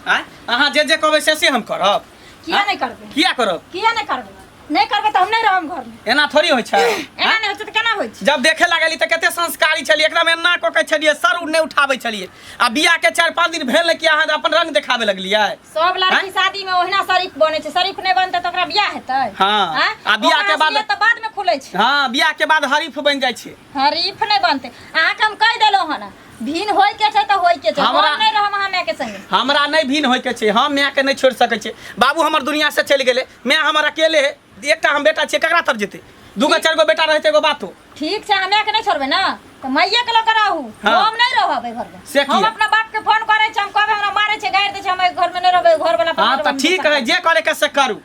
आँय अहाँ जे जे कहबै से से हम करब। किया नहि करबै? किया करब? किया नहि करबै? नहि करबै तऽ हम नहि रहब घरमे। एना थोड़ी होइ छै। एना नहि होइ छै तऽ केना होइ छै? जब देखे लागली तऽ कते संस्कारी छलियै, एकदम एना कऽ के छलियै, सर नहि उठाबै छलियै। आ बियाह के 4-5 दिन भेल कि अहाँ अपन रंग देखाबे लगलियै। सब लड़की शादी में ओहिना शरीफ बनै छै, शरीफ नहि बनतै तऽ ओकरा बियाह हेतै? हाँ। आँय? आ बियाह के ओकरा बाद असलियत तऽ बाद में खुलै छै। हाँ, बियाह के बाद हरीफ बनि जाइ छै। हरीफ नहि बनतै। अहाँके हम कहि देलहुँ हन, भिन होय के छै तऽ होय के छै। हमरा हम नहि रहब अहाँ माय के संगे। हमरा नहि भिन होय के छै, हम माय के नहि छोड़ि सकै छियै। बाबू हमर दुनिया से चलि गेलै, माय हमर अकेले है, एकटा हम बेटा छियै, ककरा तरफ जेतै? दूगो चारि गो बेटा रहै एगो बातो। ठीक छै, अहाँ माय के नहि छोड़बै ने तऽ माइये के लऽ के रहू। हाँ। हम नहि रहब एहि घर में। से हम किया? अपना बाप के फोन करै छी, हम कहबै हमरा मारै छै, गारि दै छै, हम एहि घर में नहि रहबै, घर वाला पर हाँ नहि तऽ रहब, ठीक है, जे करे के से करू।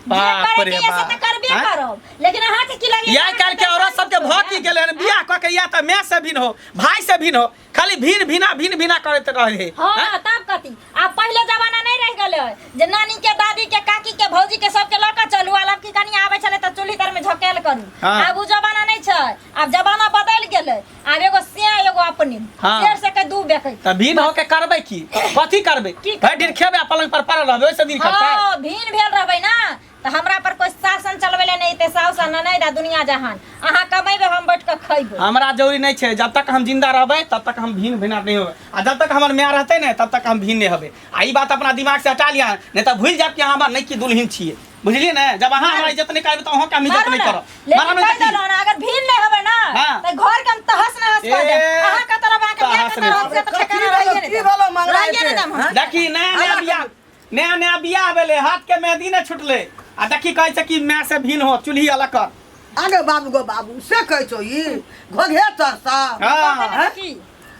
जे बाप करे रे के ये से बाप। तऽ करबे आँय? करब, लेकिन अहाँके की लगैया? यही काल्हि के औरत सबके भऽ की गेलै हन, बियाह कऽ के या तऽ माय से भिन्न हो, भाय से भिन्न हो, खाली भिन भिना भिन भिना करैत रहे है। हाँ, आँय? तब कथी? आब पहिले जमाना नहीं रह गेलै जे नानी के, दादी के, काकी के, भौजी के सबके लऽ के चलू, आ लड़की कनिया आबै छलै तऽ चूल्ही तर में झकेल करू। हाँ। आब उ जमाना नहीं छै, आब जमाना बदलि गेलै। आब एगो से एगो अपने। हाँ। शेर से के दू बेकै। तऽ भिन होके करबै की? कथी करबै? की भरि दिन खेबै आ पलंग पर पड़ल रहबै, ओहिसँ दिन कटतै? हाँ, भिन भेल रहबै ना तऽ हमरा पर कोई शासन चलबै ले नहि एतै, साउस आ ननैद आ दुनिया जहान। अहाँ कमेबै, हम बैठ कऽ खैबै। हमरा जरूरी नहि छै, जब तक हम जिंदा रहबै तब तक हम भिन भिना नहि होबै, आ जब तक हमर माय रहतै ने तब तक हम भिन नहि होबै। आ ई बात अपना दिमाग से हटा लिअ, नहि तऽ भूलि जायब कि अहाँ हमर नहि की दुल्हिन छियै, बुझलियै ने? जब अहाँ हमरा इज्जत नहि करबै तऽ अहूँके हम इज्जत मारू नहि ने। करब। लेकिन मारू नहि कहि तऽ की? देलहुँ ने, अगर भिन नहि होबै ना हाँ। तऽ घर के हम तहस नहस कऽ देब। ए, अहाँ के तरफ अहाँके माय के तहस नहि। तरफ से तऽ कथी ठेकाना भेलौ, रहिए नहि की देब। भेलौ मंगला रहिए नहि एते? देब हम। हाँ? देखी, नया नया बियाह, नया नया बियाह भेलै, हाथ के मेहदी नहि छुटलै, आ देखी कहै छै कि माय से भिन हो, चूल्ही अलग कर। आगे बाबू गो बाबू, से कहै छौ ई घोघे तरसा? हाँ। कहै की?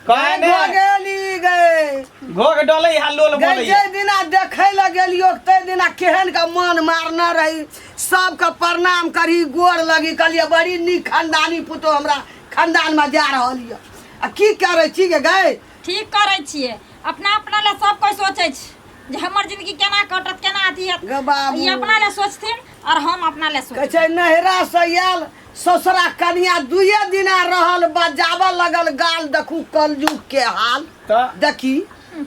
कहै ने। घोघेली गए। घोघ डोलै हा, लोल गए। बोलै। जे दिना देखै लए गेलियो तै दिना केहन के मन मारने रही, सबके प्रणाम करी, गोर लगी, कहलियै बड़ी नीक खानदानी पुतोह हमरा खानदानमे जा रहल यऽ, आ की करै छी गे गै? ठीक करै छियै। अपना अपना लए सब कोइ सोचै छै जे हमर जिंदगी केना कटत, केना अथी हैत। गे बाबू। ई अपना लए सोचथिन और हम अपना लए कहै सोचबै। छै नैहरा से आयल ससुरा कनिया दुइये दिना रहल, बजाबऽ लगल गाल, देखू कलयुग के हाल। तऽ देखी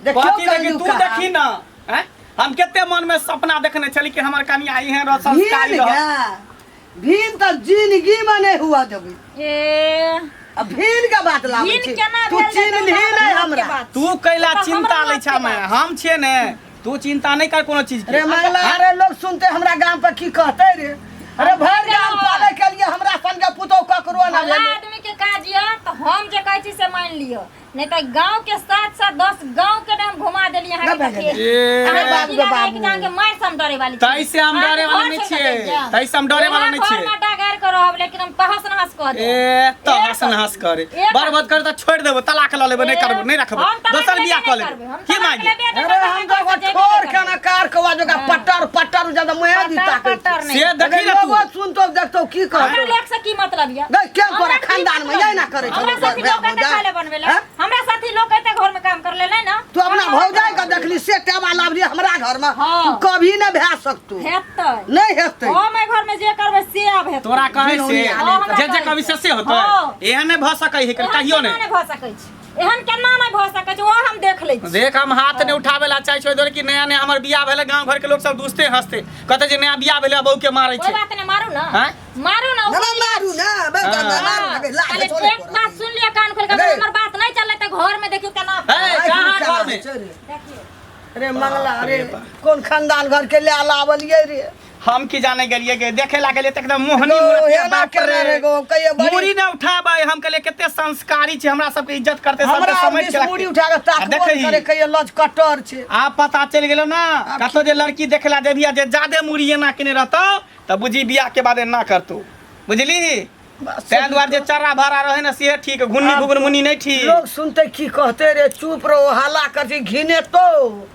देखियौ कथी देखी? कलयुग तू के हाल। देखी ना, आँय? हम कते मन में सपना देखने छली कि हमर कनिया एहन रह, संस्कारी भीन रह। गे, भीन तऽ जिंदगी में नहि हुआ देबै। ए आ भीन के बात लाबै भीन छी केना तू भेल जेतै? चिन्हली हमरा नहि बात हमरा के बात। तू कैला तऽ चिंता हमरा लै छा? बात के मैं बात। हम छियै ने, तू चिंता नहि कर कोनो चीज के। रे मंगला, अरे लोग सुनते हमरा गाम पर की कहते रे? अरे भरि गाम पाले के लिए हमरा संगे पुतोह ककरो ना भला भेलै। आदमी के काज यऽ तऽ हम जे कहै छी से मानि लिअ, नहि तऽ गांव के साथ साथ 10 गांव के नाम घुमा देली अहाँ के। ना तऽ ए, अहाँ बाबू की गे लागै कि बाबू। अहाँके मारि से हम डरे वाली छी? तै से हम डरे वाला अहाँके नहि घर छियै। से कतै जायब? तै से हम डरे वाला नहि घर छियै। में डगर के रहब, लेकिन हम तहस नहस कऽ देब। ए तहस नहस करे, एक- बर्बाद कर तऽ छोड़ि देबो, तलाक लऽ लेबै, नहि करबो, नहि रखबो, हम तलाक दोसर लेबे बियाह नहि कऽ लेबै। करबै। हम की तलाक मांगी? लेबे नहि अरे करबै, हम घर तऽ से जेबे ठोर नहि के ना कार के आवाज ओकरा पटर पटर जब मुँहे दी पटर ताकै पटर नहि। से देखी ने तू। लोगो सुनतो देखतो की हमरा कहतो। लोक से की मतलब यऽ? गै, केहन तोरा हमरा की खानदान में मतलब यही ना करै छौ हमरा साथी लोक एते भौजाइ? खाय ले बनबै ले, हैं? हमरा साथी लोक एते घर में काम कर ले नहीं ना। तू अपना भौजाइ के देखली से टेबा लाबली हमरा घर में। हाँ। तू कभी नहि भए सकतू। हेतै। नहि हेतै। हम एहि घर में जे करबै से आब हेतै। तोरा कहै से घिनौनी हाँ, हमरा जे जे कहै कभी छै। से से होतै। हाँ। एहन नहि भऽ सकै है, एहन कहियो केना नहि। नहि भऽ सकै छै? एहन केना नहि भऽ सकै छै, ओ हम देख लै छी। देख, हम हाथ नहि उठाबै ला चाहै छियै दुआरे कि नया नया हमर बियाह भेलै, गाँव घर के लोक सब दुसते हंसते, कहते जे नया बियाह भेलै बहू के मारै कोई छै। बात नहीं, मारू ना। हैं? मारू ना। ना, ना, मारू ना, बे, हाँ। ना, मारू ना, बे, लाज खाली छोड़े एक बात सुन लिअ कान खोल के, अरे। हमर बात नहीं चललै तऽ घर में देखियौ केना। ए, कहाँ घर में? देखियौ। रे मंगला, रे रे बाप। कोन खानदान घर के ले लावलियै रे? हम की जाने गेलिए गे, देखे लागलिए तऽ एकदम मोहनी गो, मूरत एना बाप केना रे। रे गो, कहियो बड़ी- मूड़ी न उठाबै, हम कहलिए कते संस्कारी छै, हमरा सबके इज्जत करते, सबके हमरा समझ दिस के रखते। मूड़ी उठा के आ ताकबो देखही। करे, कहियो लज कटर छै। आब पता चलि गेलो ना, कतौ जे लड़की देखे ला जेबही आ जे जादे मूड़ी एना केने रहतौ तऽ बुझी बियाह के बाद एना करतौ, बुझली? तैं दुआरे जे चर्रा भरा रहे ने से ठीक, घुन्नी आब घुघुन मुन्नी नहीं ठीक। लोग सुनते की कहते रे? चुप रहो, हल्ला कर छी, घिनेतो।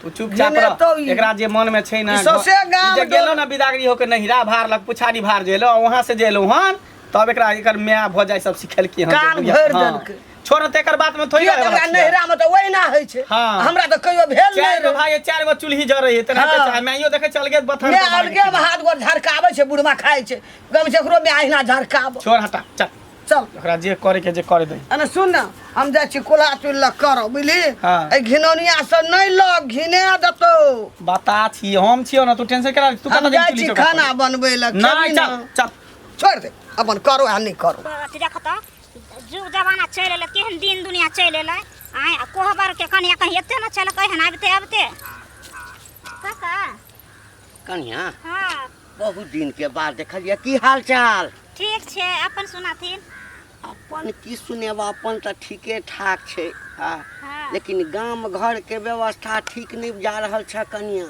तू चुपचाप घिनेतो रह। ई। एकरा जे मन में छै ना, ई सौंसे गाम ई जे गेलो ना बिदागरी होके नहिरा भार लग पुछारी भार जेलो, वहां से जेलो हन, तब एकरा एकर माय भऽ जाय सब सिखेलकी हन। कान जे भरि हाँ। देलकै। छोड़ तऽ एकर बात में थोड़ी किया रहै तऽ वाला ओकरा छियै। नैहरा में तऽ ओहिना होइ छै। हाँ। हमरा तऽ कहियो भेल नहि चारि गो रे। भाई, चारि गो चूल्ही जरै है, तेनाहिते हाँ। चाहे माइयो देखै चल गेल बथान मैं पर भागि अलगे गेल। हाथ गोर झरकाबै छै, बुढ़वा खाइ छै, गम छै, एकरो माय अहिना झरकाब। छोड़, हटा, चल। चल। ओकरा जे करे के जे करे दे। अने सुन ना, हम जाइ छी कोल्हा चुल्हि लग करब, बुझली? हाँ। एहि घिनौनिया से नहि लग, घिने देतौ। बता छी, हम छियौ ना, तू टेंशन करा तू हम कतऽ जाइ चुल्ही छी चौका खाना बनबै लए। नहीं, खेबही चल ना? चल। छोड़ि दे, अपन करो आ नहि करो। अथी देख तऽ जुग जमाना चलि एलै, केहन दिन दुनिया चलि एलै। आँय, आ कोहबर के कनिया कहीं एते ने चलकै हन आबिते आबिते। काका। कनिया। हाँ। बहुत दिन के बाद देखलियै, की हाल चाल? ठीक छै, अपन सुनाथिन। अपन की सुनेबा, अपन तऽ ठीके ठाक छै। हाँ। हाँ। लेकिन गाम घर के व्यवस्था ठीक नहि जा रहल छै कनिया।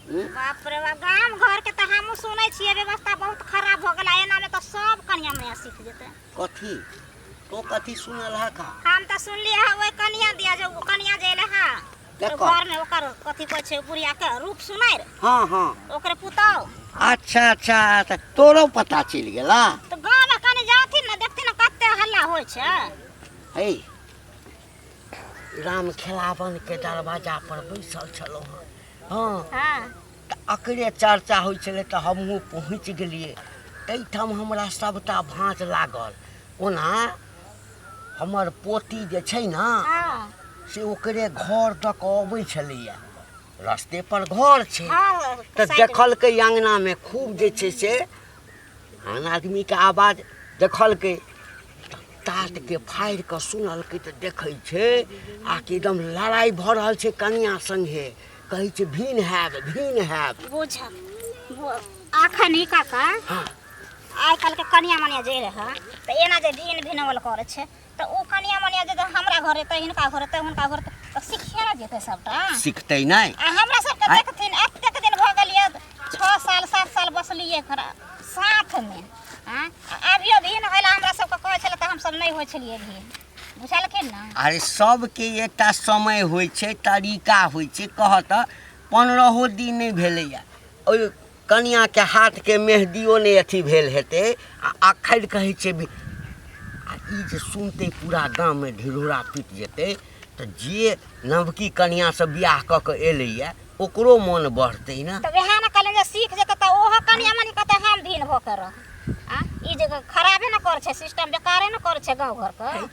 बाप रे बाप, गाम घर के तऽ हमहूँ सुनै छियै व्यवस्था बहुत खराब भऽ गेलै। एना मे तऽ सब कनिया मनिया सीख जेतै। कथी तो कथी सुनल है का? हम तऽ सुनलियै हँ ओहि कनिया दिया जे ओ कनिया जे एलै हँ केकर? घर में, ओकर कथी कहै छै, बुढ़िया के रूप सुनैर। हाँ हाँ। ओकरे पुतहु। अच्छा अच्छा, तऽ तोरो पता चलि गेला? तऽ गाँव में कनि जाथिन ने, देखथिन ने कते हल्ला होइ छै। हे, राम खेलावन के दरवाजा पर बैसल छलहुँ हँ। हँ। हाँ। तऽ अकरे चर्चा होइ छलै तऽ हमहूँ पहुँच गेलियै ताहिठाम, हमरा सभटा भाँज लागल। ओना हमर पोती जे छै ने, हाँ। से ओकरे घर दऽ कऽ अबै छलैए, रस्ते पर घर छै। हाँ। तऽ साइड में। देखलकै अङ्गनामे खूब जे छै से आन आदमीके आवाज देखलकै, टाटके फाड़ि कऽ सुनलकै तऽ देखै छै आकि एकदम लड़ाइ भऽ रहल छै कनिया सङ्गे, कहै छै भिन हैब, भिन हैब। बुझल आखन ही काका। हाँ। आइ काल्हिके कनिया मनिया जे रहै तऽ एना जे भिन भिनवल करै छै तऽ ओ कनिया मनिया जे हमरा घर एतै, हिनका घर एतै, हुनका घर एतै तऽ सिखिए ने जेतै सबटा। सिखतै नहि। आ हमरा सबके आइ- देखथिन, एतेक दिन भऽ गेलियै, 6 साल 7 साल बसलियै खरा साथमे। आँय, आ अभियो भिन होइ लए हमरा सबके कहै छलै तऽ हमसब नहि होइ छलियै भिन, बुझलखिन ने? अरे, सबके एकटा समय होइ छै, तरीका होइ छै। कहऽ तऽ 15हो दिन नहि भेलैए, ओहि कनिआँके हाथके मेहदियो नहि अथी भेल हेतै आ अखन कहै छै आ ई जे सुनतै पूरा गाममे ढिढोरा पीट जेतै, तऽ जे नवकी कनिआँसँ बियाह कऽ कऽ एलैए ओकरो मोन बढ़तै ने। तऽ वएह ने कहलियै जे सीख जेतै तऽ ओहो कनिया मनी कहतै हम भिन भऽ के रह। आ ई जे खराबे ने करै छै, सिस्टम बेकारे ने करै छै गाँव घरके।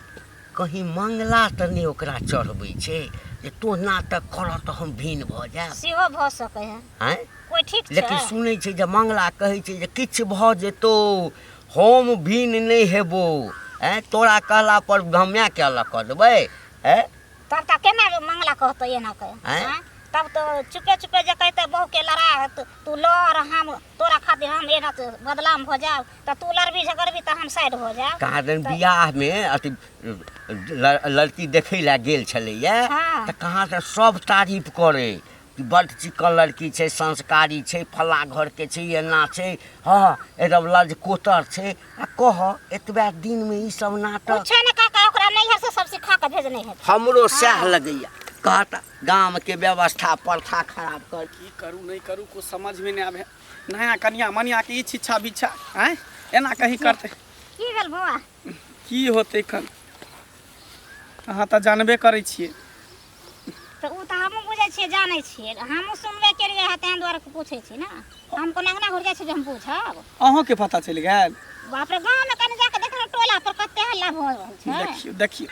कहीं मंगला तऽ नहि ओकरा चढ़बै छै जे तोँ नाटक करऽ तऽ हम भिन भऽ जायब? सेहो भऽ सकै है। आँय? कोइ ठीक छै। लेकिन सुनै छै जे मंगला कहै छै जे किछु भऽ जेतौ, हम भिन नहि हेबौ। आँय, तोरा कहला पर हम मायके अलग कऽ देबै? आँय? तब तऽ केना मंगला कहतै एना के? आँय? आँय? तब तऽ चुपे चुपे जे कहतै बहूके लड़ा, तू लड़, हम तोरा खातिर हम एना बदलाम भऽ जायब, तऽ तू लड़बी झगड़बी तऽ हम साइड हो जायब। कहाँ दिन बियाहमे अथी लड़की देखै लए गेल छलैया। हाँ। तऽ कहाँ से सब तारीफ करै कि बड्ड चिकन लड़की छै, संस्कारी छै, फल्लाँ घरके छै, एना छै, हँ, एकदम लजकोतर छै। आ कह, एतबा दिनमे ई सब नाटक? कुछो ने काका, ओकरा नैहर से सब सिखा के भेजने हेतै। हमरो सएह लगैया। कहत गामके व्यवस्था प्रथा खराब कर। की करू, नहि करू, कुछ समझमे नहि आबै। नया कनिया मनिया के ई छिच्छा बिच्छा, आँय, एना कहीं करतै? की भेल बौआ? की होतै एखन, अहाँ तऽ जानबे करै छियै। तऽ ओ तऽ हमहूँ बुझै छियै, जानै छियै, हमहूँ सुनबे केलियै हँ, ताहि दुआरे पूछै छी ने। हम कोना अंगना घुर जाइ छी जे हम बुझब? अहूँके पता चलि गेल? बाप रे, गाँवमे कनि जाके देखियौ टोला पर कते हल्ला भऽ रहल छै। देखियौ देखियौ,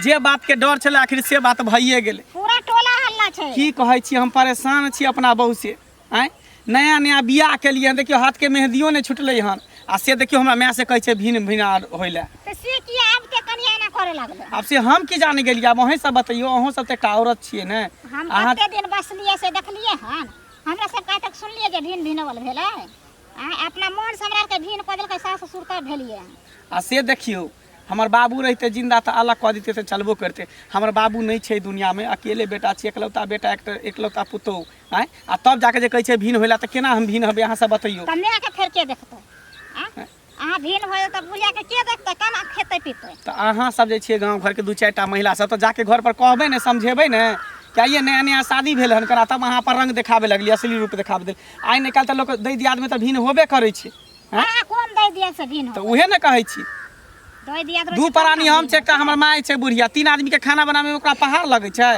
जे बातके डर छलै आखिर से बात भइए गेलै। पूरा टोला हल्ला छै। की कहै छी, हम परेशान छी अपना बहू से। आँय, नया नया बियाह केलियै हन, देखियौ हाथके मेहदियो नहि छुटलै हन आ से देखियौ हमरा माय से कहै छै भिन भिनार होइ लए। तऽ से किया आबिते कनिया एना करे लागलै? आब से हम की जाने गेलियै, आब अहीं सब बतैयौ, अहूँ सब तऽ एकटा औरत छियै ने। हम अहाँ कते दिन बसलियै से देखलियै हन? हमरा सबके आइ तक सुनलियै जे भिन भिनवल भेलै? आँय, अपना मोनसँ हमरा आरके भिन कऽ देलकै सास ससुर, तब भेलियै हन। आ से देखियौ, हमर बाबू रहितै जिन्दा तऽ अलग कऽ दितै तऽ चलबो करितै। हमर बाबू नहि छै दुनिआँमे, अकेले बेटा छी, एकलौता बेटा, एकलौता पुतोहु। आँय, आ तब जाके जे कहै छै भिन होइ लए, तऽ केना हम भिन हेबै, अहाँ सब बतैयौ। तऽ मायके फेर के देखतै? आँय, अहाँ भिन भऽ जेतै, बुढ़ियाके के देखतै, केना खेतै पीतै? तऽ अहाँ सब जे छियै गाँव घरके दू चारिटा महिला सब, तऽ जाके घर पर कहबै ने, समझेबै ने कि आइये नया नया शादी भेल हन करा, तब अहाँ अपन रंग देखाबे लगलियै, असली रूप देखाबे देल। आइ नहि काल्हि तऽ लोक दै दियादमे तऽ भिन होबे करै छै। आँय? अहाँ कोन दै दिया से भिन तऽ हो? उहे ने कहै छी। दै दिया दू प्राणी हम छै, एकटा हमर माय छै बुढ़िया, तीन आदमीके खाना बनाबैमे ओकरा पहाड़ लगै छै।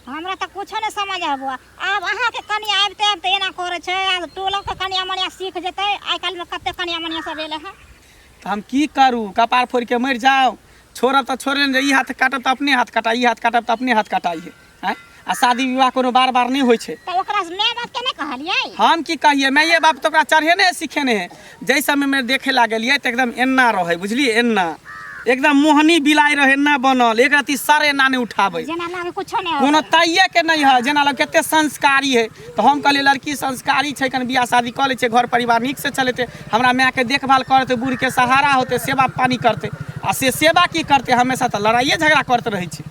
हमरा तऽ कुछो नहि समझ आबो। आब अहाँके कनिया आबिते आबिते एना करै छै, आब टोलोके कनिया मनिया सीख जेतै। आइ काल्हिमे कते कनिया मनिया सब एलै हँ। तऽ हम की करू कपार फोड़िके मरि जाउ छोड़ब तऽ छोड़े नहि ई हाथ काटब तऽ अपने हाथ कटाइ ई हाथ काटब तऽ अपने हाथ कटाइ है आँय आ शादी विवाह कोनो बार बार नहि होइ छै तऽ ओकरा माय बाप के नहि कहलियै हम की कहिए माइए बाप तऽ ओकरा चढ़ेने है सिखेने है जाहि समयमे देखे लागलियै तऽ एकदम एना रहै बुझलियै एना एकदम मोहनी बिलाइ रहै एना बनल एक रत्ती सर एना नहि उठाबै जेना लागे कुछो नहि कोनो तैये के नहि है जेना लग कते संस्कारी है तऽ हम कहलियै लड़की संस्कारी छै कनि बियाह शादी कऽ लै छै घर परिवार नीकसँ चलेतै हमरा मायके देखभाल करतै बूढ़के सहारा होतै सेवा पानी करतै आ से सेवा की करतै हमेशा तऽ लड़ाइए झगड़ा करैत रहै छै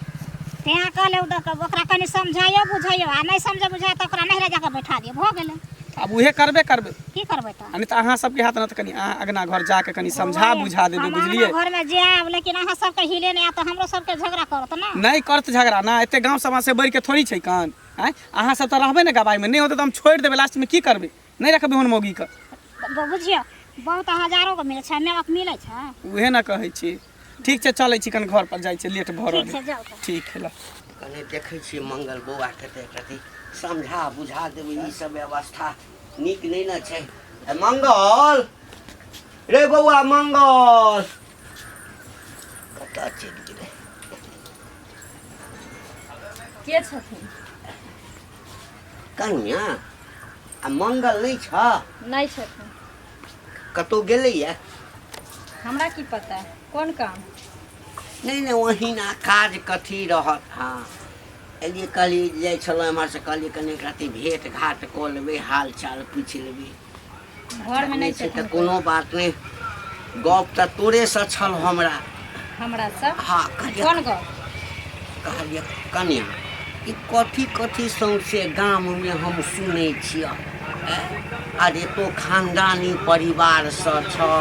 तेँ कहले ओकरा कनि समझाइयो बुझाइयो आ नहि समझे बुझाइ तऽ ओकरा नहिरा जाकऽ बैठा दियौ भऽ गेलै आब उहे करबे करबै की करबै तऽ आ नहि तऽ अहाँ सबके हाथ ने तऽ कनि अहाँ अगना घर जाके कनि समझा बुझा देबै हम बुझलियै अङ्गना घरमे जायब लेकिन अहाँ सबके हिले नहि आयत तऽ हमरो सबके झगड़ा करत ने नहि करत झगड़ा ना एते गाँव समाज से बढ़िके थोड़ी छै कान आँय अहाँ सब तऽ रहबै ने गवाहीमे नहि होतै तऽ हम छोड़ि देबै लास्टमे की करबै नहि रखबै ओहन मौगीके बुझियौ बहुत हजारो गो मिलै छै माय बाप मिलै छै उहे ने कहै छी ठीक छै चलै छी कनि घर पर जाइ छी लेट भऽ ठीक रहल छै है जाउ तऽ ठीक है ल कने देखै छियै मंगल बौआके तऽ एकरती समझा बुझा देबै ई सब व्यवस्था नीक नहि ने छै ए मंगल रे बौआ मंगल कतऽ चलि गेलै के छथिन कनिया आ मंगल नहि छ नहि छथिन कतहु गेलैया हमरा की पता कोन काम नहि नहि ओहिना काज कथी रहत हँ एलियै कहलियै जाइ छलहुँ एम्हरसँ कहलियै कनि एक रत्ती भेँट घाट कऽ लेबै हाल चाल पूछि लेबै घरमे नहि छै तऽ छथिन कोनो बात नहि गप तऽ तोरेसँ छल हमरा हमरा से हँ कहलियै कोन गप कहलियै कनिया ई कथी कथी सौंसे गाममे हम सुनै छियह अरे तो खानदानी परिवारसँ छह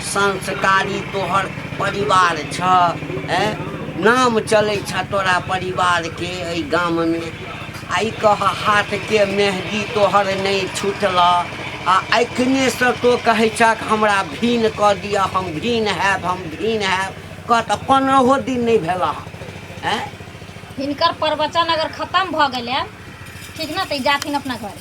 संस्कारी तोहर परिवार छह नाम चलै छह तोरा परिवारके एहि गाममे आ ई कह हाथके मेहदी तोहर नहि छुटलह आ एखनेसँ तो कहै छह हमरा भीन कऽ दिअ हम भीन हैब हम भीन हैब कह तऽ पन्द्रहो दिन नहि भेलह आँय हिनकर प्रवचन अगर खत्म भऽ गेलै ठीक ना तऽ ई जाथिन अपना घर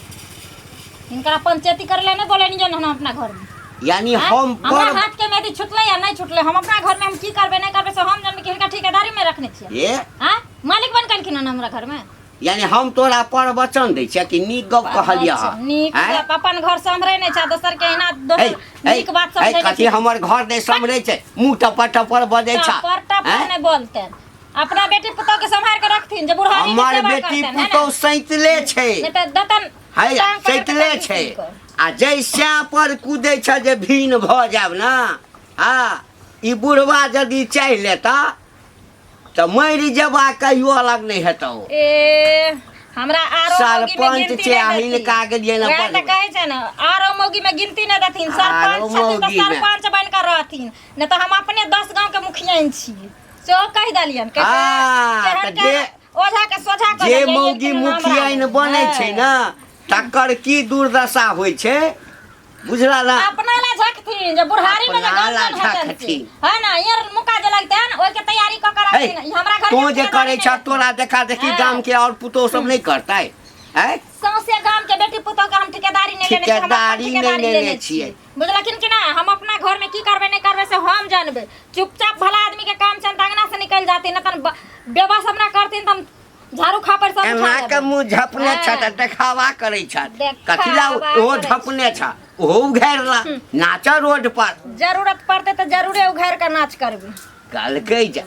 हिनकरा पंचायती करे ला नहीं बोले जो हम अपना घर में यानी आँय? हम हमरा पर हाथ के मेहदी छुटलै या नहीं छुटलै हम अपना घर में हम की करबै नहीं करबै से हम जानबै कि हिनका ठेकेदारी में रखने छियै ए आँय मालिक बन कलखिन हन हमरा घर में यानी हम तोरा पर वचन दै छियै कि नीक गप कहलियै हँ नीक आँय? गप अपन घर सम्हरै नहि छै दोसर के एना ऐ, दोसर ऐ, नीक बात ऐ, समझै कथी हमर घर नहि सम्हरै छै मुँह टपर टपर बजै छ टपर टपर आँय? नहीं बोलते अपना बेटी पुतोह के संभाल के रखथिन जे बुढ़ारी में हमर सेवा बेटी करतन, है ना? पुतोह सैतले छै नहीं तऽ दतन है टांग पकड़ के सैतले टांग छै खींच कऽ। आ जै सैं पर कूदै छ जे भीन भऽ जायब ने हँ ई बुढ़वा यदि चाहि लेता तऽ मरि जेबा कहियो अलग नहि हेतौ ए हमरा आरो मौगी में सरपंच गिनती छै आ नहि देथिन। हिनका गेलियै ने वएह तऽ बजबै। कहै छै ने आरो मौगी में गिनती नहि देथिन आरो सरपंच छथिन तऽ मौगी मे। सरपंच बनि कऽ रहथिन नहि तऽ हम अपने 10 गाँव के मुखियाइन छियै सेहो कहि देलियनि कहै छै, हाँ, केहन तऽ केहन ओझा के सोझा कऽ जे देलियै, मौगी एक दिन हमरा मुखियाइन बनै छै ने तकर की दुर्दशा होइ छै बुझला ना अपना ला झकथिन जे बुढ़ारी में जे अपना ला गमगम हेतन से। झकथिन। है ना यार मुका जे लगतै ने ओहिके तैयारी कऽ के है रखथिन ई हमरा घर तों जे करै छह तोरा देखा देखी हाँ। गाम के और पुतोह सब नहि करतै है सौंसे गाम के बेटी पुतोह के हम ठेकेदारी नहि लेने छियै, हम अपन ठेकेदारी नहि ठेकेदारी लेने लेने छियै। बुझलखिन कि ना हम अपना घर में की करबै नहि करबै से हम जानबै चुपचाप भला आदमी के काम छनि तऽ अंगना से निकलि जाथिन नहि तहन बेबस अपना करथिन तऽ हम झाड़ू खापड़ सब उठा एना के लेबै। मुँह झपने छ तऽ हाँ। देखावा करै छ देखावा कथी ला ओहो करै झपने छ ओहो उघारि ला नाच रोड पर जरूरत पड़तै तऽ जरूरे उघारि कऽ नाच करबै कहलकै जे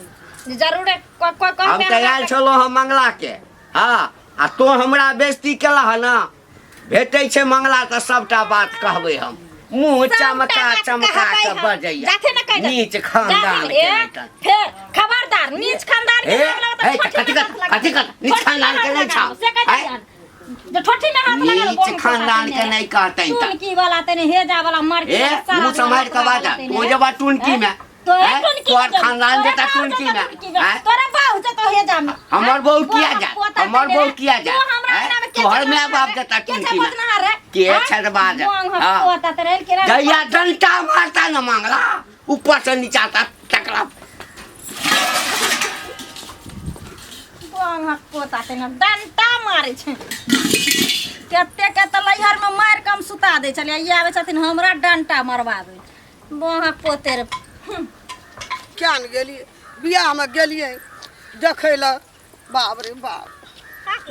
जरूरे कोइ कोइ हम कहतै तऽ आयल छलहुँ हम मंगला के हँ आ तों हमरा बेइज्जती केलह हँ ने भेटै छै मंगला तऽ सबटा बात कहबै हम मुँह चमका चमका के बजैया जाथे ना कहि नीच खानदान के ए, नहि तऽ। फेर खबरदार नीच खानदान के ए, नाम लेबै तऽ ए, ठोठी कथी में कथ- हाथ लगा कथी कथ- नीच ठोठी में खानदान के हाथ नहि लगा छौ। से कहि आँय? दिहन। जे ठोठी में हाथ लगा नीच खानदान के नहि कहतै तऽ। टुनकी वाला तने हेजा वाला मर के ए मुँह सम्हारि कऽ बाज तू जेबा टुनकी में तोरे आँय? टुनकी तोहर में जेबो, खानदान तोरे जेता बाप टुनकी जेता में टुनकी में, आँय? तोरा बाप जेतो हेजा में हमर बहू किया बोआ जात पोता हमर तने बहू रे। किया जात तू हमरा आँय? अंगना में के तोहर छे माय बाप बजनहार रे? जेता के छे टुनकी में बजनहार रे? के आँय? छे बाज बोंग हाँ। पोता तने रे, केना जहिया डंटा मारता न मांगला ऊपर से नीचा तक टकरा बोंग पोता तने डंटा मारै छै कते के तऽ लैहर में मारि कऽ हम सुता दै छलियै ई आबै छथिन हमरा डंटा मरबाबै बोंग पोते रे किया ने गेलियै बियाहमे गेलियै देखै लए बाप रे बाप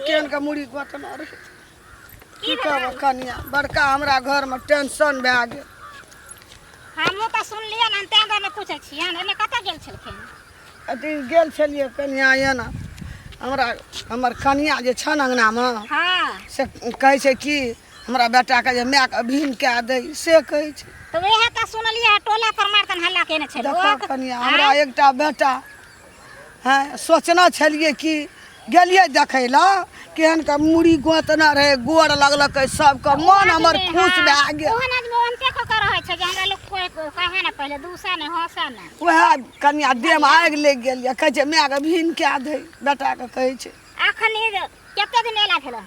केहन के मुड़ी गोतना रहै की कहब कनिया बड़का हमरा घरमे टेंशन भए गेल हमहूँ तऽ सुनलियै ने तेँ दुआरे पूछै छियनि एने कतऽ गेल छलखिन अथी गेल छलियै कनिया एना हमरा हमर कनिया जे छनि अङ्गनामे हँ से कहै छै कि हमरा बेटाके जे मायके अभिन कए दै से कहै छै तऽ वएह तऽ सुनलियै टोला पर मारतन हल्ला केने छै देखो लोक कनिया हमरा एकटा बेटा हँ सोचने छलियै कि गेलियै देखै लए केहन के मुड़ी गोतना रहै गोर लगलकै सबके मन हमर खुश भए गेल ओहन आदमी ओहनते कऽ के रहै छै जे हमरा लोक कोइ कहे ने पहिले दूसै ने हँसै ने वएह कनिया देहमे आगि लागि गेल यऽ कहै छै मायके भीन कए दै बेटाके कहै छै अखन कते दिन एला भेल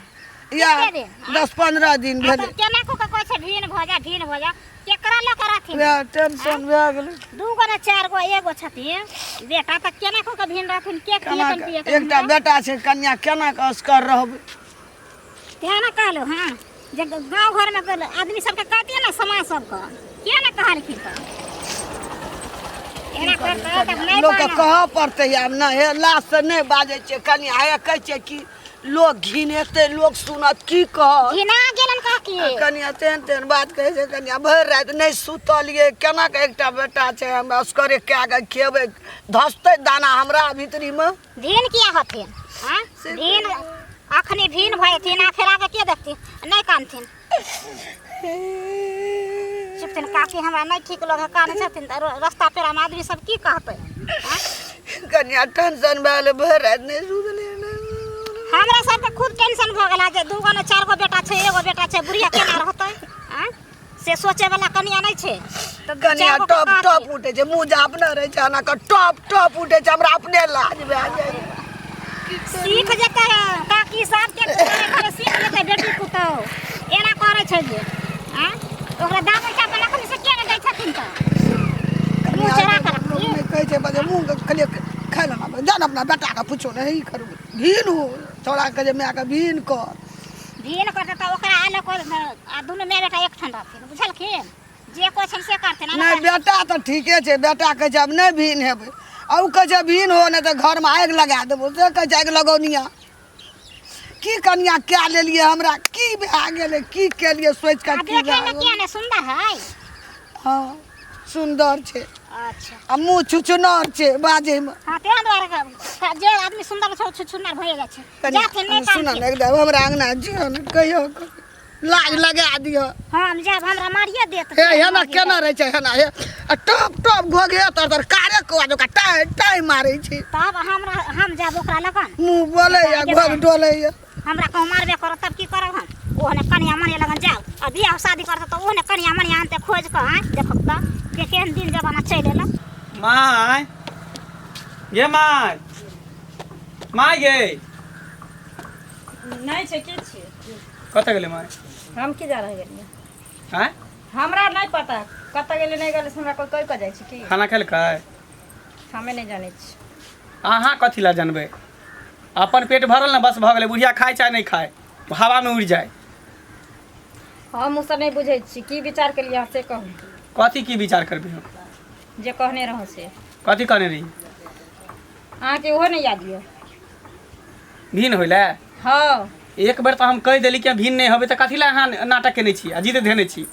या कते दिन? 10-15 दिन आ भेलै तब केना कऽ के कहै छै भीन भऽ जा भीन भऽ जा केकरा लऽ के रहथिन वएह टेंशन भए गेलै दू गो ने चारि गो एगो छथिन बेटा तऽ केना कऽ के भीन रहथिन के केना खिएतन के पिएतन एकटा बेटा छै कनिया केना के असगर रहबै तेँ ने कहलहुँ हँ जे गाँव घरमे तऽ आदमी सबके कहतियै ने समाज सबके किया ने कहलखिन तऽ एना करतै तब नहि लोकके बनत। कहऽ पड़तै आब ने हे लाज से नहि बाजै छियै कनिया हे कहै छियै कि लोक घिनेतै लोक सुनत की कहत घिना गेलन काकी कनिया तेहन तेहन बात कहै छै कनिया भरि राति नहि सुतलियै केना के एकटा बेटा छै हम असगरे कए कऽ खेबै धसतै दाना हमरा भीतरीमे भिन किया होथिन आँय? भिन अखनी भिन भऽ जेथिन आ फेर आगे के देखथिन नहि कानथिन चुपथिन काकी हमरा नहि ठीक लगे कानै छथिन तऽ रस्ता पेरामे आदमी सब की कहतै आँय? कनिया टेंशन भए गेलै भरि राति नहि सुतलियै हमरा सबके खुद टेंशन भऽ गेल जे दू गो ने चारि गो बेटा छै एगो बेटा छै बुढ़िया केना रहतै आँय? से सोचे वाला कनिया नहि छै तऽ दू कनिया चारि गो के टप कहथिन। टप उठै छै मुँह झापने रहै छै एना कऽ टप टप उठै छै हमरा अपने लाज भए जाइ सीख जेतै काकी सबके घरे घरे सीख जेतै बेटी पुतोह एना करै छै जे आँय ओकरा दाबै छै अपन अखनी से किया नहि दै छथिन तऽ मुँह चढ़ा कऽ रखी नहि कहै छै बजे मुँह कहलियै खाय लए लाबै जा ने अपना बेटाके पूछो नहि ई करू भीन हो छौड़ाके जे मायके भीन कर भीन करतै तऽ ओकरा अलग कर आ दुनू माय बेटा एकठाम रहथिन बुझलखिन जे कहै छनि से करथिन आ नहि बेटा तऽ ठीके छै बेटा कहै छै आब नहि भीन हेबै आ ओ कहै छै भीन हो नहि तऽ घरमे आगि लगा देबो से कहै छै आगि लगौनिया की कनिया कए लेलियै हमरा की भए गेलै की केलियै सोचि कऽ आ की भए देखैमे गेलै किया नहि सुन्दर है हँ सुन्दर छै अच्छा आ मुँह छुछुनर छै बाजैमे हाँ तें दुआरे जे आदमी सुन्दर छै ओ छुछुनर भए जाइ छै कनिया जाथिन नहि सुनऽ कानथिन ने एकदम हमरा अङ्गना जियो ने कहियो लाज लगा दिअ हम जायब हमरा मारिए देत हे हेना केना रहै छै हेना हे आ टप टप घोघे तर तर कारे कौआ जकाँ टाइ टाइ मारै छै तब हमरा हम जायब ओकरा लगन मुँह बोलैया घोघ डोलैया हमरा कहूँ मारबे करत तब की करब हम ओहने कनिया मनिया लगन जाउ आ बियाह शादी करत तऽ ओहने कनिया मनिया आनते खोज कऽ आँय देखब तऽ के केहन दिन जमाना चलि एलै माय गे माय माय गे नहि छै के छियै कतऽ गेलै माय हम की जानै गेलियै आँय हमरा नहि पता कतऽ गेलै नहि गेलै से हमरा कोइ कहि कऽ जाइ छै की खाना खेलकै हमे नहि जानै छी अहाँ कथी लए जानबै अपन पेट भरल ने बस भऽ गेलै बुढ़िया खाय चाहे नहि खाय हवामे उड़ि जाय हम ओसभ नहि बुझै छी की विचार केलियै अहाँ से कहू कथी की विचार करबै हम जे कहने रहौं से कथी कहने रही अहाँके ओहो नहि याद यऽ भिन होइले हँ एक बेर तऽ हम कहि देली कि भिन नहि होबै तऽ कथी लए अहाँ नाटक केने छी आ जिद धेने छी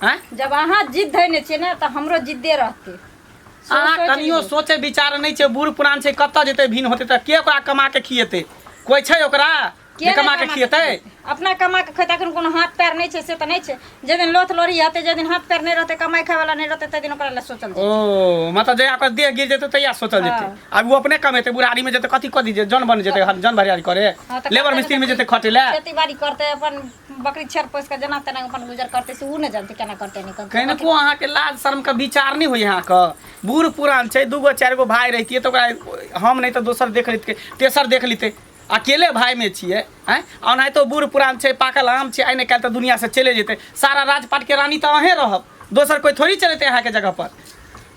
आँय जब अहाँ जिद धयने छियै ने तऽ हमरो जिद्दे रहतै अहाँ सोचि कनियो लियौ। सोचे विचार नहि छै बूढ़ पुरान छै कतऽ जेतै भिन होतै तऽ के ओकरा कमा के खिएतै कोइ छै ओकरा के जे नहि कमा के खिएतै अपना कमा के खेतै अखन कोनो हाथ पैर नहि छै से तऽ नहि छै जाहि दिन लोथ लोढ़ी हेतै जाहि दिन हाथ पैर नहि रहतै कमाइ खाइ वाला नहि रहतै ताहि दिन ओकरा लए सोचल जेतै ओ मतलब जहिया ओकर देह गिर जेतै तहिया सोचल जेतै हँ। आब ओ अपने कमेतै बुढ़ारी मे जेतै कथी कथी जे जन बन जेतै जन भरियारी करे हँ, तऽ लेबर करतै मिस्त्री मे तऽ जेतै खटे लए खेती बाड़ी करतै अपन बकरी छेड़ पोसि कऽ जेना तेना अपन गुजर करतै से ओ नहि जानतै केना करतै नहि करतै कनिको अहाँके लाज शर्मके विचार नहि होइए अहाँके बूढ़ पुरान छै दूगो चारि गो भाय रहितियै तऽ ओकरा हम नहि तऽ दोसर देख लैतियै तेसर देख लैतै अकेले भायमे छियै आँय ओनाहितो बूढ़ पुरान छै पाकल आम छै आइ ने काल्हि तऽ दुनिआँसँ चले जेतै सारा राजपाटके रानी तऽ अहेँ रहब दोसर कोइ थोड़ी चलेतै अहाँके जगहपर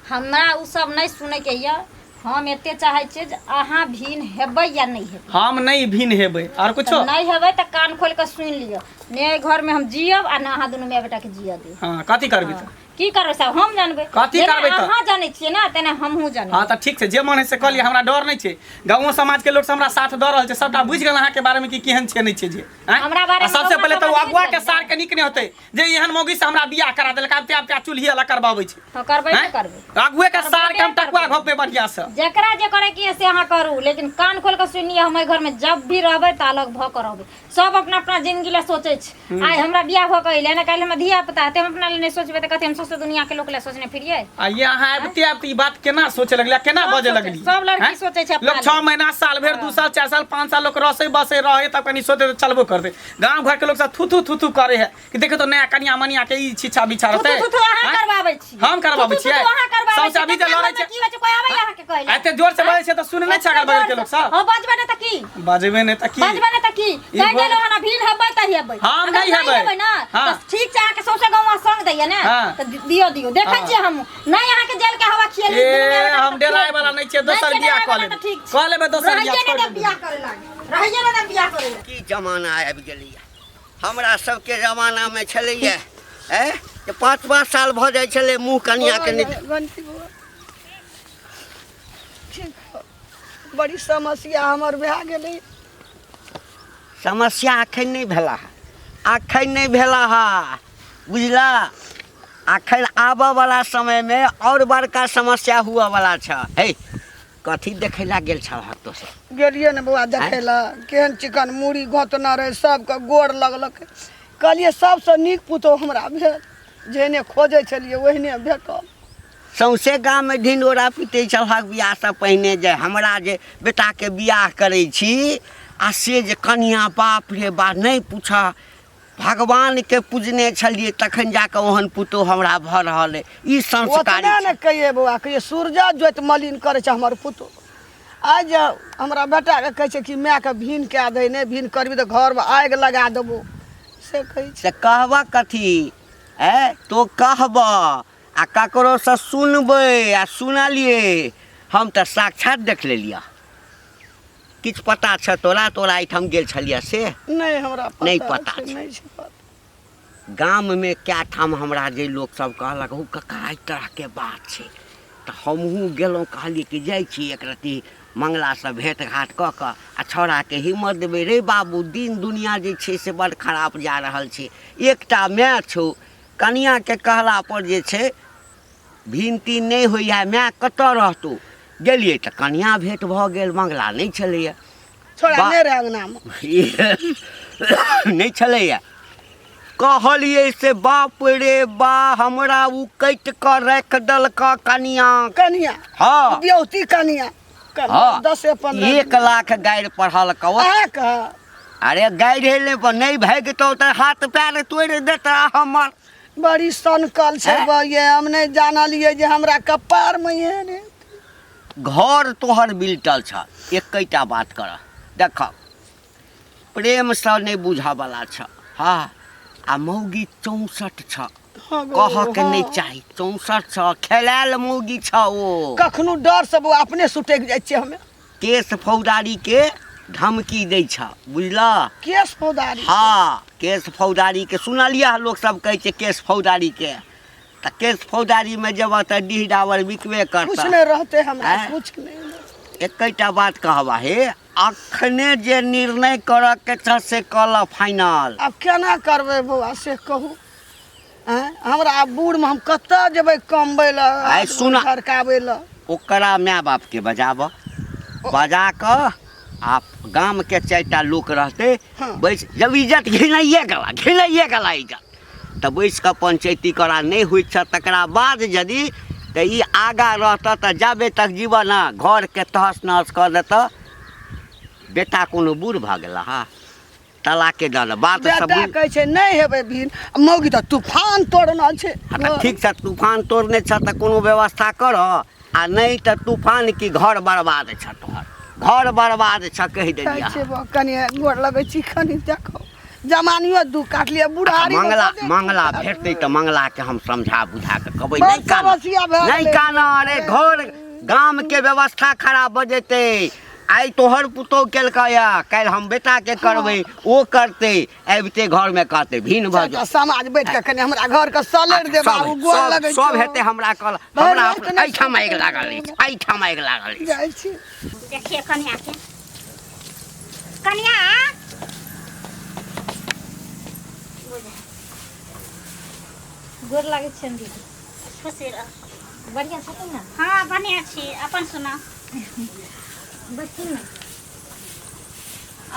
हमरा ओ सब नहि सुनैके यऽ हम एते चाहै छियै जे अहाँ भिन हेबै या नहि हेबै। हम नहि भिन हेबै आर कुछो तऽ नहि हेबै तऽ कान खोलि कऽ सुनि लिअ ने एहि घरमे हम जियब आ ने अहाँ दुनू माय बेटाके जियऽ देब। हँ कथी करबी तऽ? की करबै सब हम जानबै। कथी जेना करबै तऽ? अहाँ जानै छियै ने तेना हमहूँ जानै। हँ तऽ ठीक छै, जे मन है से कऽ लिअ, हमरा डर नहि छै। गाँवो समाजके लोक सब हमरा साथ दऽ रहल छै, सबटा बुझि गेल अहाँके बारेमे कि केहन छै नहि छै जे आँय? हमरा बारेमे आ सबसे गौआँ पहिले तऽ ओ समाज अगुआ बुझि के गेल। सार के नीक नहि होतै जे एहन मौगी से हमरा बियाह करा देलक, आब ते आब चूल्ही अलग करबाबै छै। हँ करबै आँय? ने करबै। अगुए के सार के हम टकुआ घोपबै बढ़िया से। जकरा जे करे के से अहाँ करू, लेकिन कान खोल के सुनिए, हम एहि घर में जब भी रहबै तऽ अलग भऽ के रहबै। सब अपना अपना जिंदगी लए सोचै छै। आइ हमरा बियाह भऽ के अइलै ने, काल्हि हमरा धिया पुता हेतै, हम अपना लए नहि सोचबै तऽ कथी हम सौंसे दुनिया के लोक लए सोचने फिरियै? आ ये अहाँ आबिते आबिते ई बात केना सोचे लगलियै, केना सब बजे सोचै- लगलियै? सब लड़की आँय? सोचै छै अपना लोक 6 लए। महीना साल भरि 2 साल 4 साल 5 साल लोक रसै बसै रहै तब कनि सोचै तऽ चलबो करतै। गाँव घरके लोक सब थू थू थू थू करे है कि देखो तो नया कनिया मनिया के ई छिछा बिछा थू रहतै। थू थू अहाँ आँय? करबाबै छी। हम करबाबै थू थू छियै? थू अहाँ करबाबै सौंसे छी। अभी जे तखन लड़ै घरमे छै। की होइ छै, कोइ आबै अहाँके कहै लए? एते जोर से बजै छै तऽ सुनै नहि छै अगल बगल के लोक सब। हँ बजबै नहि तऽ की? बजबै नहि तऽ की? बजबै नहि तऽ की? ई कहि बोल- देलहुँ हन भीड़ हेबै तऽ हेबै। हम अगर नहि हेबै। हेबै ने हाँ। तऽ ठीक छै, अहाँके सौंसे गौआँ संग दैया ने हाँ। तऽ दियौ दियौ, देखै हाँ। छियै हम नहि अहाँके जेल के हवा खियेली। ए हम डराय वाला नहि छियै, दोसर बियाह कऽ लेबै, ठीक छै। कऽ लेबै दोसर बियाह, रहैये नहि छोड़ि देब देबै। बियाह करै लागी, रहैये नहि देब बियाह करै लागी। की जमाना आबि गेलैया। हमरा सबके जमानामे छलैया ए जे 5-5 साल भऽ जाइ छलै मुँह कनियाके नहि। घंटी बौआ ठीक हौ। बड़ी समस्या हमर भए गेलै। समस्या अखन नहि भेला है, अखन नहि भेला है, बुझला? अखन आबऽ वाला समयमे आओर बड़का समस्या हुअ वाला छ। हे कथी देखै ला गेल छलहक तो सब? गेलियै ने बौआ देखै लए, केहन चिकन मूड़ी गोंतने रहै, सबके गोर लगलक। कहलियै सबसँ नीक पुतोहु हमरा भेल, जेहने खोजै छलियै ओहने भेटल। सौंसे गाममे ढिंढोरा पीटै छलहक बियाहसँ पहिने जे हमरा जे बेटाके बियाह करै छी आ से जे कनिया बाप रे बा नहि पूछऽ, भगवानके पूजने छलियै तखन जाकऽ ओहन पुतोहु हमरा भऽ रहल अइ। ई संस्कारी ओतबे ने कहियै बौआ, कहियै सूरजा जोति मलिन करै छै हमर पुतोहु। आइ जे हमरा बेटाके कहै छै कि मायके भीन कए दही, नहि भीन करबी तऽ घरमे आगि लगा देबौ, से कहै छै। से कहबऽ कथी ए तो कहबऽ आ ककरोसँ सुनबै आ सुनलियै हम तऽ साक्षात देख लेलियै। किछु पता छ तोरा? तोरा एहिठाम गेल छलियै से नहि हमरा पता नहि पता छै, छै। नहि छै पता। गाममे कए ठाम हमरा जे लोकसभ कहलक हौ कका एहि तरहके बात छै, तऽ हमहूँ गेलहुँ, कहलियै कि जाइ छी एक रत्ती मंगलासँ भेँट घाँट कऽ कऽ आ छौड़ाके हिम्मत देबै। रे बाबू दिन दुनिया जे छै से बड्ड खराब जा रहल छै। एकटा माय छौ, कनियाँके कहलापर जे छै भिन तीन नहि होइए, माय कतऽ रहतौ? गेलियै तऽ कनियाँ भेँट भऽ गेल, मंगला नहि छलैए। छोड़ा नहि रहै अङ्गनामे, नहि छलैए। कहलियै से बाप रे बा हमरा ओ काटि कऽ राखि देलक कनियाँ। कनियाँ? हँ बियौती कनियाँ। हँ 10-15 1 लाख गारि पढ़लक ओ। अहाँके? अरे गारि नहि पर नहि भागितौ तऽ हाथ पैर तोड़ि देता हमर। बड़ी सनकल छै हैं? बौआ, हम नहि जानलियै जे हमरा कपारमे एहन हेतै। घर तोहर बिलटल छ, एकैटा बात कर देख, प्रेमसँ नहि बुझऽवला छ। हँ आ मौगी 64 छ। हँ गौ, कहऽके नहि हँ। चाही, 64 छ, खेलायल मौगी छ ओ। कखनो डर से बौआ अपने सुटकि जाइ छियै हमे। केस फौजदारी के धमकी दै छ, बुझलह? केस फौजदारी? हँ केस फौजदारी के सुनलियै लोक सब कहै छै केस फौजदारी के, तऽ केस फौजदारीमे जेबह तऽ डीह डाबर बिकबे कुछ करतह। नहि रहतै हमरा। आँय? कुछ नहि। एकैटा बात कहबा हे, अखने जे निर्णय करऽ के छ से कऽ लऽ फाइनल। आब केना करबै बौआ से कहू? आँय, हमरा आब बूढ़मे हम कतऽ जेबै कमबै लए, आइ सुन। खड़काबै लए? ओकरा माय बापके बजाबऽ, बजा कऽ आ गामके 4टा लोक रहतै। हँ। बैस जब इज्जत घिनाइए गेला, घिनाइए गेला इज्जत, तऽ बैस कऽ पंचैती करा। नहि होइत छ तकरा बाद यदि तऽ ई आगाँ रहतऽ तऽ जाबे तक जीवन घरके तहस नहस कऽ देतऽ। बेटा कोनो बूढ़ भऽ गेला हँ, तलाके दऽ दे बात सब। बेटा कहै छै नहि हेबै भीन, मौगी तऽ तूफान तोड़ना छै। हँ तऽ ठीक छ, तूफान तोड़ने छ तऽ कोनो व्यवस्था कर, आ नहि तऽ तूफान की घर बर्बाद छ, तोहर घर बर्बाद छ, कहि कहै देलियै। छै बा, कनि गोर लगै छी, कनि देखो जमानियो दुख काटलियै बुढ़ारी। मंगला मंगला भेटतै तऽ मंगलाके हम समझा बुझा कऽ कहबै बड़ नहि कान, समस्या भए नहि गेलै। कान। अरे घर गाम के व्यवस्था खराब भऽ जेतै। आइ तोहर पुतोह केलकै या काल्हि हम बेटा के करबै, ओ करतै, आबिते घर में कहतै भिन्न भऽ जाओ। समाज बैठ के कने हमरा घर के सलेर दे बाबू, गोर लगै सब हेतै। हमरा कल हमरा एहिठाम आगि लागल अछि, एहिठाम आगि लागल अछि। जाइ छी। देखिए कन्या के, कन्या गोर लागै छियनि दीदी। खुशी रह। बढ़िआँ छथिन ने? हाँ बढ़िआँ छी, अपन सुना। बैठथिन ने।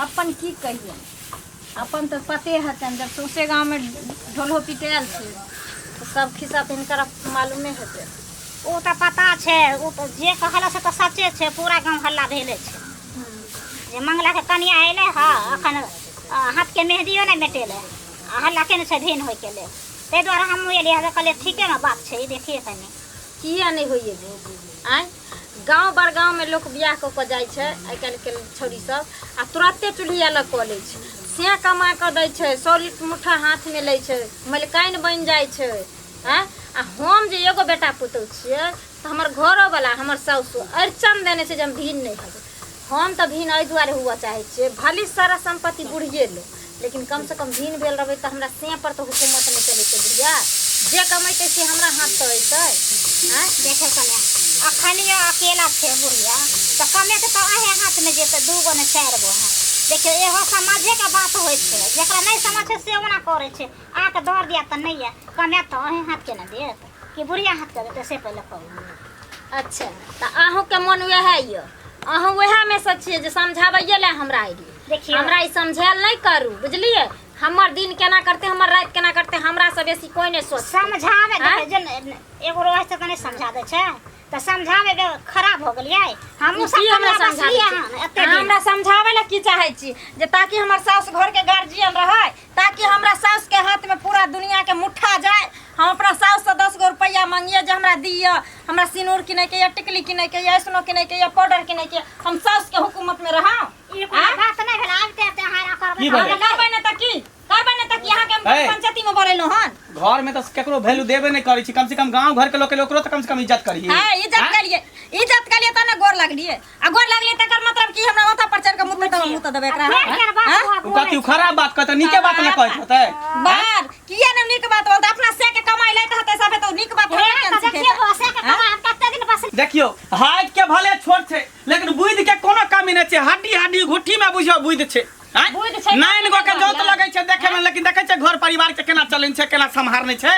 अपन की कहियै, अपन तऽ पते हेतनि, जब सौंसे गाँवमे ढोलहो पिटायल छै तऽ सब खिस्सा तऽ हिनकर मालूमे हेतै। ओ तऽ पता छै, ओ तऽ जे कहल से तऽ सचे छै। पूरा गाँव हल्ला भेले छै जे मंगलाके कनिया अयलै हँ, अखन हाथके मेहदियो नहि मेटेलै आ हल्ला केने छै भिन्न होइके लेल। ताहि दुआरे हमहूँ एलियै हँ, कहलियै ठीके ने बात छै, ई देखिए कनि। किया नहि होइए आँय? गाँव बड़ गाँवमे लोक बियाह कऽ कऽ जाइ छै आइ काल्हिके छौड़ी सब, आ तुरन्ते चूल्ही अलग कऽ लै छै, से कमा कऽ दै छै, 100 लीटर मुठ्ठा हाथमे लै छै, मलिकाइन बनि जाइ छै। आँय, आ हम जे एगो बेटा पुतहु छियै तऽ हमर घरोवला हमर साउसो अड़चन देने छै जे हम भिन्न नहि हेबै। हम तऽ भिन्न एहि दुआरे हुअ चाहै छियै, भले सारा सम्पत्ति बुढ़िए लो, लेकिन कमसँ कम भिन्न भेल रहबै तऽ हमरा से पर तऽ हुकूमत नहि चलेतै। बुढ़िया जे कमेतै से हमरा हाथसँ अयतै। आँय देखै कन्या, अखन अकेला छै बुढ़िया तऽ कमेतै तऽ अहें हाथमे जेतै, 2 गो ने 4 गो है। देखियौ एहो समाजेके बात होइ छै, जकरा नहि समझ छै से ओना करै छै। अहाँके दर दिया तऽ नहि यऽ, कमायत तऽ अहें हाथके ने देत कि बुढ़िया हाथके देतै, से पहिले कहू। अच्छा, तऽ अहूँके मन वएह यऽ, अहूँ वएहमे सँ छियै जे समझाबैए लए हमरा अयलियै? देखियौ। हमरा ई समझायल नहि करू, बुझलियै? हमर दिन केना करतै, हमर राति केना करतै, हमरा से बेसी कोइ नहि सोचतै। समझाबै आँय? देखियौ, जे एगो रहै छै तऽ नहि समझा दै छै, तऽ समझाबै बे खराब हो गेलियै हमहूँ सब। की हमरा कनिया समझाबै बसलियै छी? हन एते अहाँ दिन। हमरा समझाबै लए की चाहै छी? जे ताकि हमर साउस घरके गार्जियन रहै, ताकि हमरा साउस के हाथ में पूरा दुनिया के मुट्ठा जाए, हम अपना साउस से 10 गो रुपया मांगिए जे हमरा दिअ, हमरा सिनूर किनै के या टिकली किनै के या ऐसनो किनै के या पाउडर किनै के, हम साउस के हुकूमत में रहूं? ई कोनो बात नहि भेल, आबिते आबिते अहाँ एना करबै की तऽ भेलै? हम करबै ने तऽ की करबै ने तऽ की? अहाँके हम ए। पंचायती में बोलेलहुँ हन? घर में तऽ केकरो वैल्यू देबे नहि करै छी, कम से कम गांव घर के लोग के ओकरो तऽ कम से कम इज्जत करिए। हाँ, इज्जत करिए, इज्जत करिए तब ने गोर लगलिए, आ गोर लगलिए तकर मतलब कि हमरा माथा पर चढ़ के मुँह दबे, मुँह दबे एकरा? फेर केहन बात हाँ? हुआ ओ बोलै कथी खराब बात कहतै? नीके बात ने कहैत होतै? बार किया ने नीक बात बोलते? अपना से के कमाई लैत हते सबे तो नीक बात हे, हमरा केन तऽ सिखेतै? देखियौ, से के कमा हम कते दिन बस। देखियौ, हाइट के भले छोट छै लेकिन बुद्धि के कोनो कमी नहि छै। हड्डी हड्डी घुट्ठी में बुझियौ बुद्धि छै। आँय? बुद्धि छै, नाइन गो के कमी जोत नहि। लगै छै देखे में, लेकिन देखै छै घर परिवार के केना चलै छै, केना सम्हारने छै।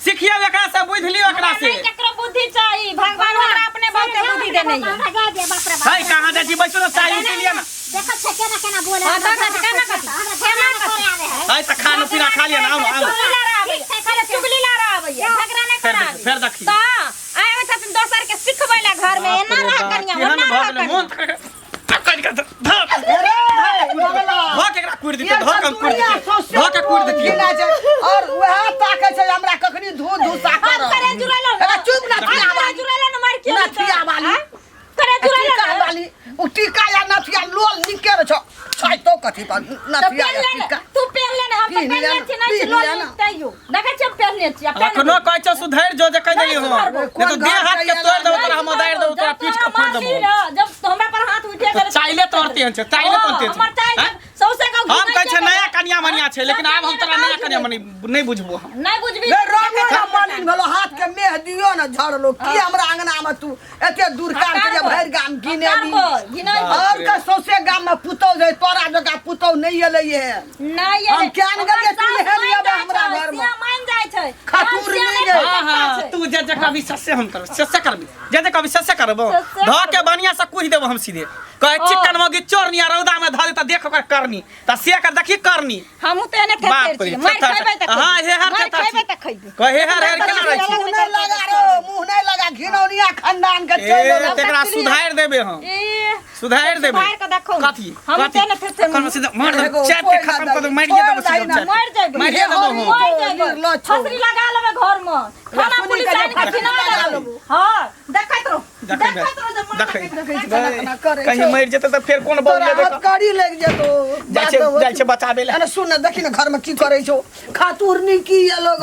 सिखियौ एकरा से, बुद्धि लियौ एकरा से। नहि केकरो बुद्धि चाही, भगवान हमरा अपने बहुते बुद्धि देने ये। हमरा जाय दे, बाप रे बाप। है, कहाँ जाइ छी? बैसू ने, चाय पी लिअ ने। देखै छै केना केना बोले। हाँ, देखै छै, केना कथी? हमरा झगड़ा नहि करे आबै है। है तऽ खाना पीना खा लिअ ने, आउ ने, आउ ने। चुगली लड़ा आबैए, खाली चुगली लड़ा आबैए, झगड़ा नहि फेर करा देखी, फेर देखी। तऽ आइ आबै छथिन दोसर के सिखबै लए घर में, बाप एना रे रह बाप, कनिया, केहन ओना भऽ रह गेलै कनिया। मोन पकड़ि कऽ धऽ धऽ के एकरा कुरि दितियै, धऽ के हम कुरि दितियै, धऽ के कुरि दितियै। और वएह ताकै छै हमरा कखनी धू धू सा हम कर। करे जुड़ेलो अरे चुप ना, हम करे जुड़ेलो न मार के नथिया वाली। करे जुड़ेलो टीका न वाली उ टीका या नथिया लोल निके रह छौ छै तो कथी पर तो नथिया पेन या ले ने, टीका तू पेन ले ने, हम तऽ पीन पेन ले ले ने, छी नहि छी पीन लोल ले ने। तैयो देखै छी हम पेन छी आ पेन अखनो कहै छौ सुधरि जो, जे कहि नहि देली हो, सुधरबो। नहि तऽ देह हाथ के तोड़ि देबो तोरा हम, उदारि देबो तोरा, जब पीठ के तोरा फोड़ि देबो। मारली रह, जब हमरा पर हाथ उठे तऽ गेल चाइले तोड़ते हन छै, चाइले तोड़ते हन छै। हमर चाइल आँय? सौंसे गाँव हम घुमै कहै छै छै नया कनिया मनिया छै, लेकिन आब हम तोरा नया कनिया मनी नहि बुझबो हम। नहि बुझबी। रे रंगो ना मलिन भेलो, हाथ के मेहदियो न झड़लो, की हमरा अंगना में तू एते दूर काम के जे भरि गाम गिने ली। और के सौंसे गाम में पुतौ जे तोरा जकाँ पुतौ नहि एलै हे। नहि हम केहन गेलियै तू हेलियै हमरा घर में। मान जाइ छै खतूर नहि गई। हाँ हाँ, तू जे जे कहबी ससे हम करब, ससे करबी, जे जे कहबी ससे करबो। ससे धऽ के बढ़िया से कुहि देबो हम सीधे। कहे चिकन मौगी चोरनी आ रौदा में धऽ दे तऽ देख ओकर करनी, तऽ से कर देखी करनी। हमहूँ तऽ एने बाप थेथर रे, छी, मारि थेथर खैबै तऽ हाँ, हे हर मारि थेथर खैबै छी। तऽ खैबै। कहे हेर हेर केना रहै छी? मुँह नहि लगा रो, मुँह नहि लगा, घिनौनिया खानदान के चलि ए एलौ। तेकरा सुधारि देबे हम, ए सुधारि देबे। सुधारि कऽ देखो। कथी हम कथी तऽ एने थेथर। कन सीधा मार देबो, एगो चाट के कोइ खत्म ना कऽ देबो, दही, मारिए देबो छोड़ दही सीधा ना। चाट के। मरि जेबै। मारिए देबो हम। मरि जेबै। निर्लज्ज छौ। फसरी लगा लेबै घर में, खाना सुनी पुलिस के जे आनि के फसरी खिला लगा देबै। लेबो। हाँ, देखैत रहो, देखै देखैत रहो जे देखै देखै छी केना केना करै कहीं छौ। मरि जेतै तऽ फेर कोन बौल तोरा लेबै? हथकड़ी लागि जेतौ। जाइ छै, जाइ छै बचाबै लए। अरे सुन ने, देखी ने घर में की करै छौ खातुरनी की ये लोग।